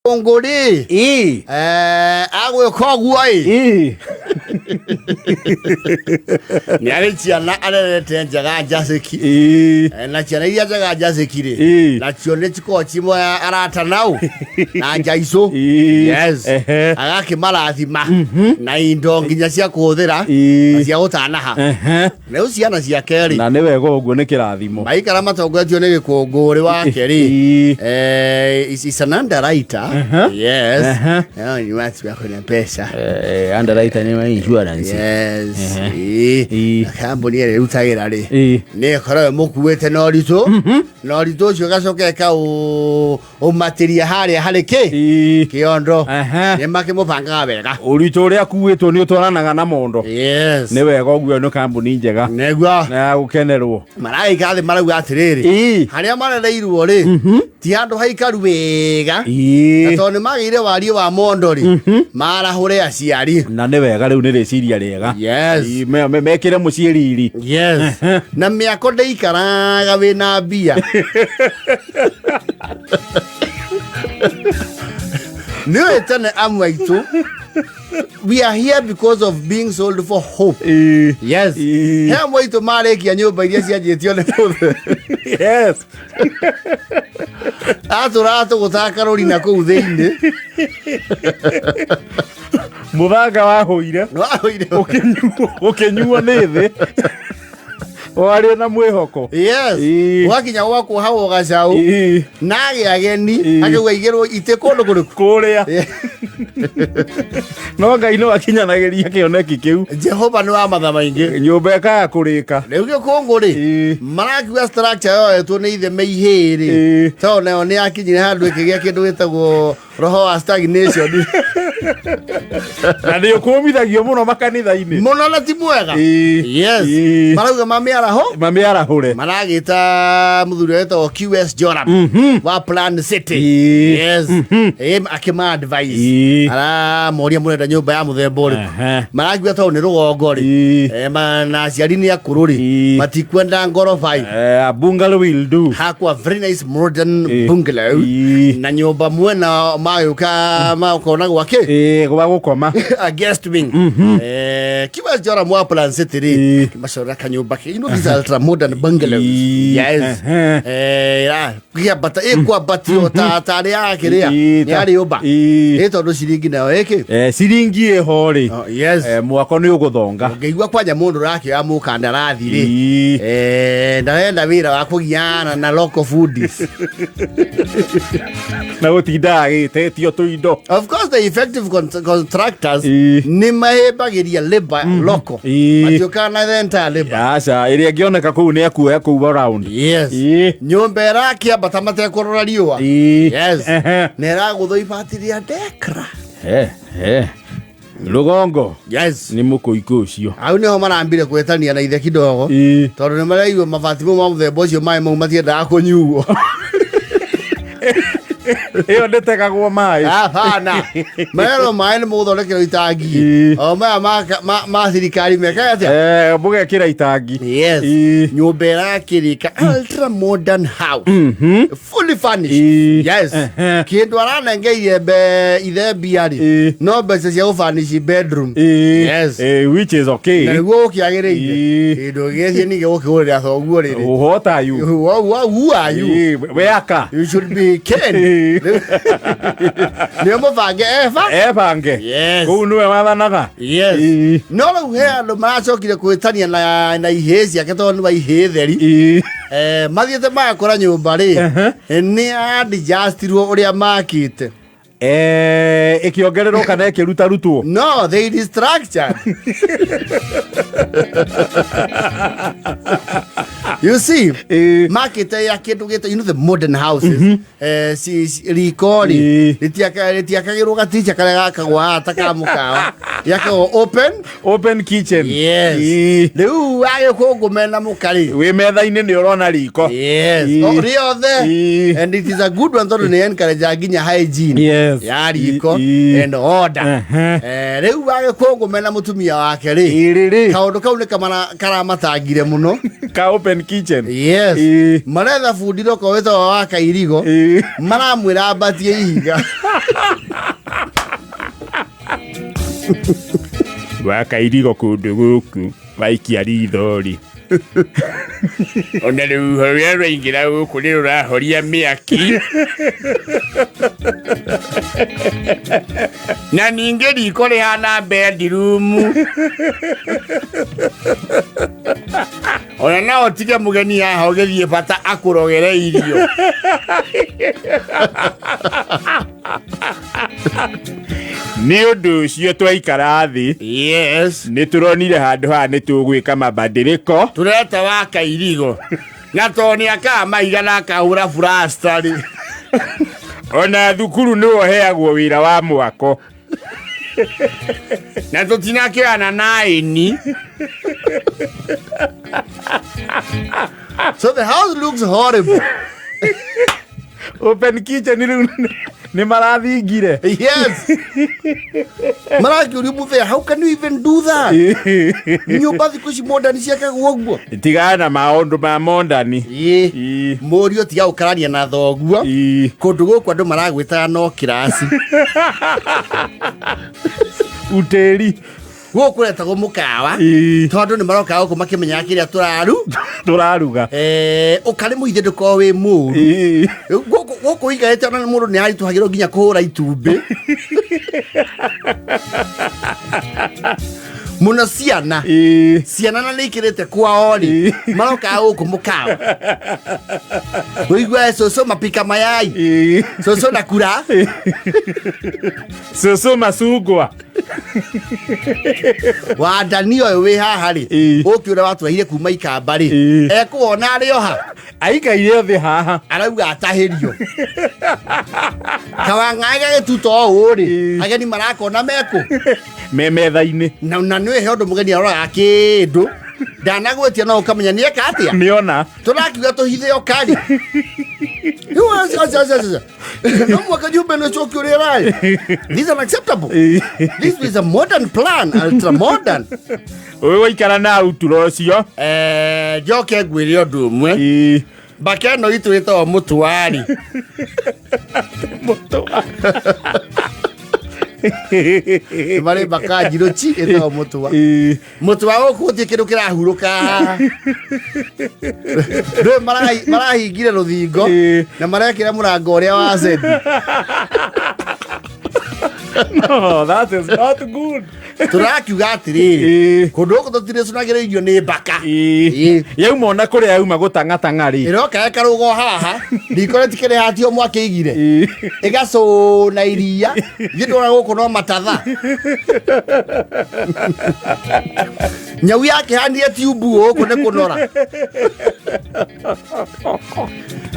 Ngũrĩ agwĩka ũguo ĩ nĩ arĩ ciana arerete njega njacĩki. Na ciana iria njega njacĩki rĩ, nacio nĩ cikoragwo cimwe arata nau na njaicũ. Yes. Agakĩmarathima na indo nginya cia kũhũthĩra na cia gũtanaha. Rĩu ciana ciake rĩ, Na nĩ wega ũguo, nĩ kĩrathimo. Maikara matongoretio nĩ gĩkũngũrĩ wake rĩ, is an underwriter. Yes. Eh, ni watu wako na pesa. Underwriter nĩ wa insurance. Yes. Na kambuni ĩrĩa ĩrutagĩra rĩ, nĩ ĩkoragwo ĩmũkuĩte na ũritũ, na ũritũ ũcio ĩgacoka ĩkaũmatĩria harĩa harĩ kĩ kĩondo. Nĩ makĩmũbangaga wega. Ũritũ ũrĩa akuĩtwo nĩ ũtwaranaga na mondo. Yes. Nĩ wega ũguo, nĩ kambuni njega Nĩguo. Na ya gũkenerwo. Maragĩikara thĩ marauga atĩrĩrĩ, harĩa marereirwo rĩ, ti handũ haikaru wega, na tondũ nĩ magĩire wariĩ wa mondo rĩ, marahũre aciari. Na nĩ wega, rĩu nĩ rĩciria rĩega. Yes. Mekĩre mũciĩ riri. Yes, na mĩako ndĩikaraga wĩna mbia. Nĩ ũĩ tene amwe aitũ, we are here because of being sold for hope. Yes. He amwe aitũ marĩkia nyũmba iria cianjĩtio nĩ mũthee. Atũraga tũgũtaka rũri na kũu thĩinĩ. Mũthanga wahũire. Wahũire. Ũkĩnyuo nĩ thĩ warĩ na mwĩhoko. Yes. Wakinya gwakuo hau gacau na agĩ ageni akĩgua igĩrwo itĩ kũndũ kũrĩkũ. Kũrĩa no Ngai no akinyanagĩria kĩoneki kĩu. Jehova nĩ wa matha maingĩ. Nyũmba ĩkaya kũrĩka. Rĩu gĩkũngũ rĩ, marakiuga structure yoetwo nĩ ithe meihĩ rĩ, tondũ nayo nĩ yakinyire handũ ĩkĩgĩa kĩndũ gĩtagwo roho wa stagnation. Na nĩ ũkũmithagio mũno makanitha-inĩ. Mũno, na ti mwega. Yes. Marauga mamĩaraho. Mamĩarahũre. Maragĩta mũthuri wetagwo QS Joram wa Plan City. Yes. Akĩma advice. Aramoria mũrenda nyũmba ya mũthemba ũrĩkũ. Marakiuga tondũ nĩ rũgongo rĩ, na aciari nĩ akũrũ rĩ, matikwenda ngoroba ĩ. A bungalow will do. Hakwa very nice modern bungalow na nyũmba mwena magĩũka makona gwakĩ. Gwa gũkoma. A guest wing. QS Joram wa Plan City rĩ, macorera kanyũmba ke, you know these ultra modern bungalows. Yes. Kĩambata ĩkwambatio ta tarĩ ya kĩrĩa nĩ ya rĩũmba. Ĩ tondũ ciringi nayo ĩkĩ. Ciringi ĩho rĩ, Oh, yes. Mwako nĩ ũgũthonga. Ũngĩigua kwanja mũndũ ũrakĩoya mũkandarathi rĩ, ndarenda wĩra wa kũgiana na local foodies. Na gũtinda agĩtetio tũindo. Of course the effective contractors nĩ mahĩmbagĩria labor local. Matiũkaga na the entire labor. Aca, ĩrĩa ĩngĩoneka kũu nĩ akuoya kũu around. Yes. Nyũmba ĩrakĩambata matekũrora riũa. Yes. Na ĩragũthwo ibati rĩa dekra. Rũgongo. Yes. Nĩ mũkũikũ ũcio. Hau nĩho marambire gwĩtania na ithe kidogo, tondũ nĩ maraigua mabati mau ma mũthemba ũcio, maĩ mau matiendaga kũnyuo. Ĩyo ndĩtegagwo maĩ. Hapana, merwo maĩ nĩ mũgũthondekerwo itangi. O maya ma thirikari mekaga atĩa? Mũgekĩra itangi. Yes. Nyũmba ĩrakĩrĩka, ultra modern house, fully furnished. Yes. Kĩndũ aranengeire mbe ithe mbia rĩ, no mbeca cia gũfurnish bedroom. Yes. Which is okay. Na nĩguo gũkĩagĩrĩire. Kĩndũ gĩgĩthiĩ ningĩ gũkĩgũrĩra thoguo rĩrĩ. What are you? Who are you? Weaka. You should be Ken. Nĩ mũbange eba. Ebange. Yes. Kũu nĩwe wathanaga. Yes. No rĩu he andũ maracokire kwĩtania na ihĩĩ ciake tondũ nĩ wa ihĩĩ theri. Mathiĩte magakora nyũmba rĩ, nĩ adjustirwo ũrĩa makĩte. Ĩkĩongererwo kana ĩkĩrutarutwo? No, they restructured. You see, makĩte ya kĩndũ gĩta, you know the modern houses, riko rĩ, rĩtiakagĩrwo gaticha karĩa gakagwo haha ta ka mũkawa, yakagwo open. Open kitchen. Yes. Rĩu agĩkũngũ mena mũka rĩ, wĩ metha-inĩ nĩ ũrona riko. Yes. Oh, rĩothe. And it is a good one tondũ nĩ encourage nginya hygiene ya riko and order. Rĩu agĩkũngũ mena mũtumia wake rĩ, Ĩrĩ rĩ, kaũndũ kau nĩ karamatangire mũno. Ka open Kitchen. Yes. Ĩĩ. Maretha bundi roko wĩtagwo wa Kairigo. Ĩĩ. Maramwĩra ambatie ihiga. Wakairigo kũndũ gũkũ waikia ritho rĩ, ona rũhuho rũrĩa rwaingĩra gũkũ nĩ rũrahoria mĩaki, na ningĩ riko rĩhana bedroom. Ona no ũtige mũgeni haha ũgĩthiĩ bata akũrogere irio. Nĩ ũndũ ũcio twaikara thĩ, Yes. nĩ tũronire handũ haha nĩ tũgwĩka mabadiliko. Tũreta wa Kairigo na tondũ nĩ akaga mahiga na akahũra burasta rĩ, Ona thukuru nĩwe ũheagwo wĩra wa mwako. Na tũtinakĩoyana na ĩni. So the house looks horrible. Open kitchen rĩu nĩ marathingire. Yes, marakĩũrio mũthea, how can you even do that? Nyũmba thikũ ici modern ciakagwo ũguo? Tigana na maũndũ ma mondani. Ĩĩ. Ĩĩ. Mũriũ, tiga gũkarania na thoguo. Ĩĩ. Kũndũ gũkũ andũ maragwĩtaga no kĩraci. Utĩri. Gũkũ kũretagwo mũkawa. Ĩĩ. Tondũ nĩ maroka gũkũ makĩmenyaga kĩrĩa tũraru Tũraruga. Ũkarĩ mũithe ndũkorwo wĩ mũru. Ĩĩ. Gũkũ ũikarĩte ona mũndũ nĩ aritũhagĩrwo nginya kũhũra itumbĩ mũno ciana. Ĩĩ. Ciana na nĩ ikĩrĩte kwao rĩ, marokaga gũkũ mũkawa ũigua cũcũ mapika mayai. Ĩĩ. Cũcũ na kura. Cũcũ macungwa. Wandani ũyũ wĩ haha rĩ, Ĩĩ. ũkĩ ũrĩa watũrehire kuma Ikamba rĩ, Ĩĩ. ekuona arĩ oha. Aikaire thĩ haha. Arauga atahĩrio kawang'aĩ gagĩtuta ũũ rĩ. Ĩĩ. Ageni marakona mekũ me metha-inĩ. Na nĩ he ũndũ mũgeni aroraga kĩndũ ndanagwĩtia no ũkamenya nĩ eka atĩa. Nĩona. Tũrakiuga tũhithe ũkari rĩu aca, aca, aca, aca. No mwaka nyũmba ĩno ĩcoke ũrĩa ĩrarĩ. This is unacceptable. Ĩĩ. This is a modern plan, ultra modern. Ũyũ waikara na utura ũcio. Njoke ngwĩre ũndũ ũmwe. Ĩĩ. Mbaka ĩno itũ ĩtagwo mũtwari. Mũtwa. Marĩ mbaka njirũ chi ĩtagwo mũtwa. Ĩĩ. Mũtwa gũkũ gũtirĩ kĩndũ kĩrahurũka haha. Ndũĩ marahingire rũthingo Ĩĩ. na marekĩra mũrango ũrĩa wa zendi. No, that is not good. Tũrakiuga atĩrĩrĩ, Ĩĩ. kũndũ gũkũ tũtirĩcũnagĩra irio nĩ mbaka. Ĩĩ. Ĩĩ. Yauma ona kũrĩa yauma gũtang'atang'a rĩ. Ĩroka ĩkarũga haha riko rĩtikĩrĩ hatio mwakĩigire. Ĩĩ. Ĩgacũna iria ithuĩ ndona gũkũ no matatha nyau yakĩhanire tiumbu gũkũ nĩ kũnora.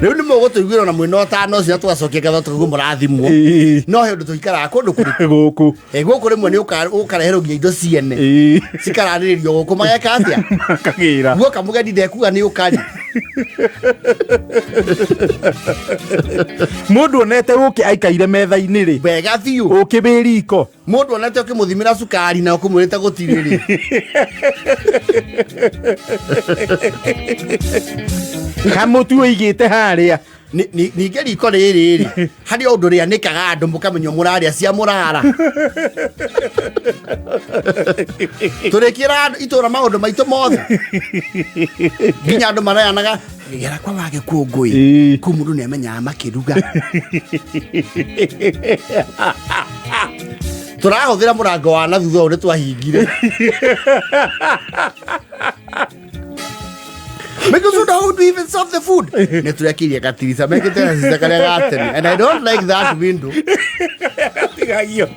Rĩu nĩ mũgũtũiguĩra na mwĩna ũtano ũcio twacokia ngatho tũkaigua mũrathimwo. Ĩĩ. No he ũndũ tũikaraga kũndũ kũritũ. Gũkũ. Gũkũ rĩmwe nĩ ũkareherwo nginya indo ciene. Ĩĩ. Cikaranĩrĩrio gũkũ mageka atĩa? Makagĩra. Guoka mũgeni ndekuga nĩ ũkari. Mũndũ onete ũkĩ aikaire metha-inĩ rĩ. Wega biũ. Ũkĩ wĩ riko. Mũndũ onete ũkĩmũthimĩra cukari na ũkũmwĩrĩte gũtirĩ rĩ. Kamũtu ũigĩte harĩa. Ningĩ riko rĩrĩ rĩ, harĩ o ũndũ rĩanĩkaga andũ mũkamenywo mũrarĩa cia mũrara. Tũrĩkĩra andũ itũra maũndũ maitũ mothe nginya andũ marayanaga gera kwa wagĩkũngũĩ. Ĩĩ. Kũu mũndũ nĩ amenyaga makĩruga. Tũrahũthĩra mũrango wa na thutha ũyũ nĩ twahingire. Because how do you even serve the food? Nĩ tũrekirie gatirica mekĩte gacicica karĩa ga tene and I don't like that window. Tigagio.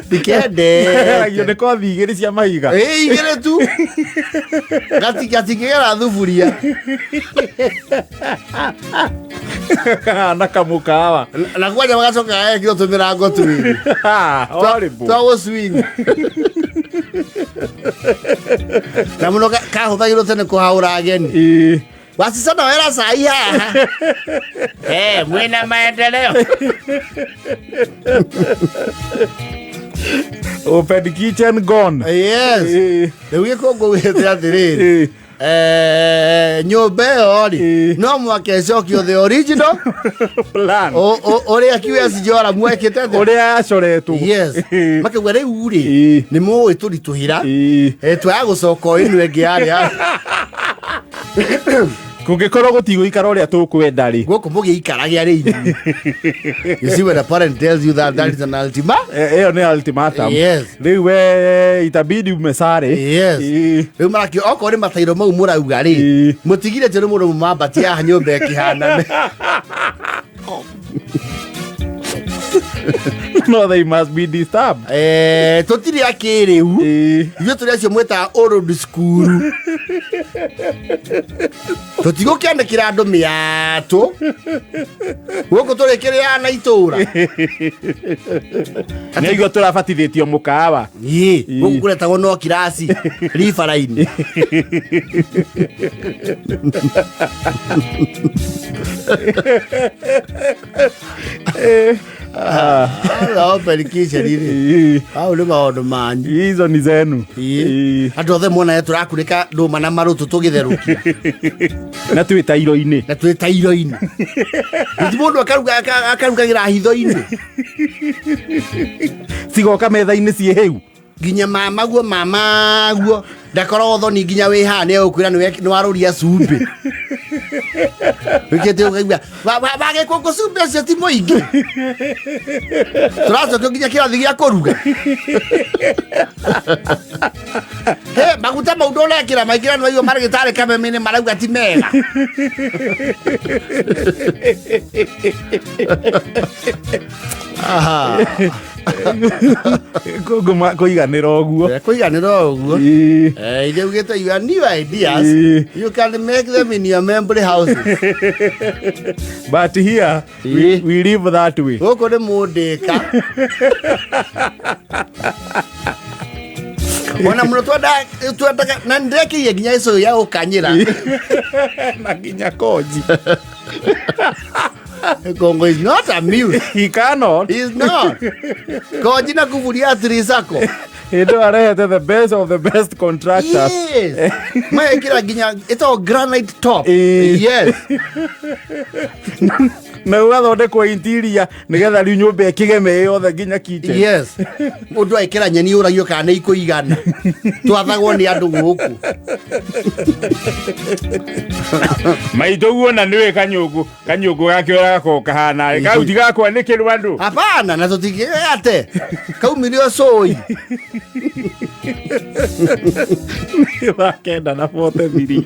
Ndikendete. Nĩ kothi igĩrĩ cia mahiga. Ĩ igĩrĩ tu. Gatingĩgera thuburia. Kahana kamũkawa. Na kwanja magacoka gagekĩrwo tũmĩrango twĩrĩ. Horrible. Twa gũcwing. Na mũno kahũthagĩrwo tene kũhaũra ageni. Ĩĩ. Wasicana wera cai haha. Mwĩna maendeleo. Open kitchen gone. Yes. Ĩĩ. Rĩu gĩkũngũ wĩte atĩrĩrĩ. Ĩĩ. Nyũmba ĩyo rĩ, no mwaka ĩcokio the original plan ũrĩa QS Joram ekĩte atĩa? Ũrĩa yacoretwo. Yes, makauga rĩu rĩ, nĩ mũĩ tũritũhĩra, twaya gũcoka o ĩno ĩngĩ yarĩ ya Kũngĩkorwo gũtigũikara ũrĩa tũkwenda rĩ, gũkũ mũgĩikarage arĩ inyuĩ. You see, when a parent tells you that, that is an ultima Ĩyo nĩ ultimatum. Rĩu we itabidi umesare. Rĩu marakio okorwo nĩ matairo mau mũrauga rĩ, mũtigire tĩ mũndũ mũmambatie haha nyũmba ĩkĩhanane. No, they must be disturbed. Tũtirĩ a kĩrĩu, ithuĩ tũrĩ acio mwĩtaga old school. Tũtigũkĩandĩkĩra andũ mĩatũ gũkũ tũrĩkĩrĩaga na itũra. Nĩ aigua tũrabatithĩtio mũkawa. Ĩ, gũkũ kũretagwo no kiraci ribara-inĩ. Open kitchen rĩ, hau nĩ maũndũ manyu. Hizo ni zenu. Andũ othe monaga tũrakunĩka ndũma na marũtũ tũgĩtherũkia. Na twĩ tairo-inĩ. Na twĩ tairo-inĩ. Ti mũndũ akarugagĩra hitho-inĩ. Cigoka metha-inĩ ciĩ hĩu. Nginya mamaguo, mamaguo ndakoragwo thoni, nginya wĩ haha nĩ egũkwĩra nĩ warũria cumbĩ wĩkĩte ũkaigua wagĩkũngũ cumbĩ ũcio ti mũingĩ, tũracokio nginya kĩrathi gĩa kũruga. He maguta mau ndũrekĩra maingĩ na nĩwaigua marĩgĩtarĩ kameme-inĩ marauga ti mega. Aha. Kũiganĩra ũguo. Kũiganĩra ũguo. Ithe ugĩte your new ideas, you can make them in your memory houses. But here we live that way. Gũkũ nĩ mũndĩka ona mũno twendaga na ndĩrekĩire nginya ĩcũyũ ya gũkanyĩra. Na nginya koji. Kongo is not amused. He cannot. He is not. Koji na kuburia tirisako. Hĩndĩ arehete the best of the best contractors. Yes. Maekĩra nginya ĩtagwo granite top. Yes. Na ũgathondekwo interior nĩgetha rĩu nyũmba ĩkĩgeme yothe nginya kitchen. Yes. Mũndũ ekĩra nyeni ũragio kana nĩ ikũigana. Twathagwo nĩ andũ gũkũ. Maitũ guona nĩwe kanyũngũ kanyũngũ gake ũrĩa gakoragwo kahana kau tigakwanĩkĩrwo andũ. Hapana, na tũtingĩgate. Kaumire ũcũi. 9:43.